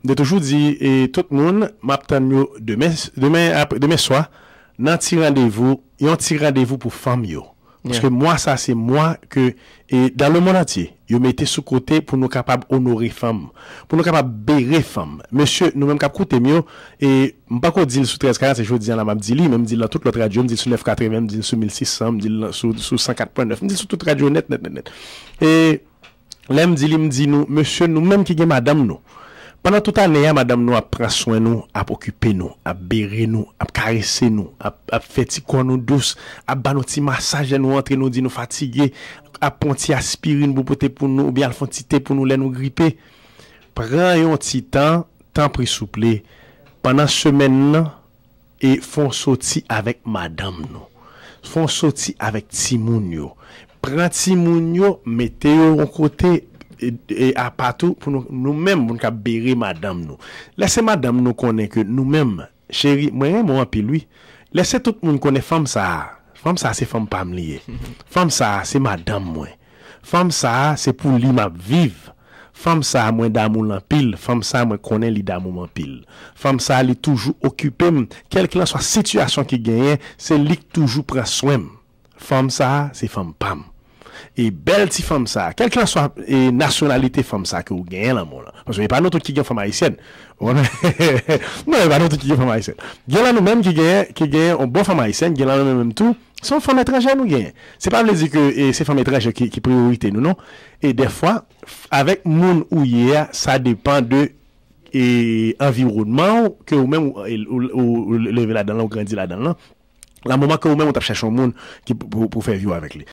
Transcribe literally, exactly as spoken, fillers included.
de toujou di e, tout moun, m ap tann yo demen, demen, ap- demen swa, nan ti randevou, yon ti randevou pou fanm yo. Paske mwa sa se mwa ke e, dans le monde entier, yo mete sou kote pou nou kapab onore fanm, pou nou kapab bere fanm. Mesye, nou menm k ap koute m yo, e m pako di l sou trèz karant, se jodi a la m ap di li, men m di l nan tout lòt radyo, m di l sou nèf katreven, m di l sou mil sis san, m di l sou, sou san kat pwen nèf, m di l sou tout radyo nèt, nèt, nèt, nèt. E lè m di li, m di nou, mesye, nou menm ki gen madanm nou, pandan tout ane a, madanm nou ap pran swen nou, ap okipe nou, ap bere nou, ap karese nou, ap, ap fè ti kò nou dous, ap ba nou ti masaj lè nou antre, nou di nou fatige, ap pran ti aspirin pou pote pou nou, oubyen al fè ti te pou nou lè nou gripe. Pran yon ti tan, tanpri souple, pandan semèn nan, e fè yon soti avèk madanm nou. Fè yon soti avèk timoun yo. Pran timoun yo, mete yo yon kote, e, e apa tou, pou nou, nou menm, moun k ap bere madanm nou. Lè se madanm nou konnen ke nou menm, cheri, mwen renmen w anpil, wi. Lè se tout moun konnen fanm sa a, fanm sa a se fanm pa m li ye. Fanm sa a se madanm mwen. Fanm sa a se pou li m ap viv. Fanm sa a mwen damou l anpil. Fanm sa a mwen konnen li damou m anpil. Fanm sa a li toujou okipe m. Kèlkelanswa sitiyasyon ki genyen, se li k toujou pran swen m. Fanm sa a se fanm pa m. E bèl ti fanm sa a, kèlkelanswa e, nasyonalite fanm sa a ke ou genyen lanmò lan. Paske e pa nou tout ki gen fanm ayisyèn. Ou konprann? Non, e pa nou tout ki gen fanm ayisyèn. Gen lan nou menm ki genyen, ki genyen yon bon fanm ayisyèn, gen lan nou menm tou, se yon fanm etranjè nou genyen. Se pa vle di ke e, se fanm etranjè ki, ki priyorite nou, non. E dèfwa, f- avèk moun ou ye a, sa depan de e, anviwònman ou, ke ou menm ou, ou, ou, ou leve ladan l, ou grandi ladan l lan. La moman ke ou menm ou t ap chèche yon moun ki pou, pou, pou fè vi w avèk li.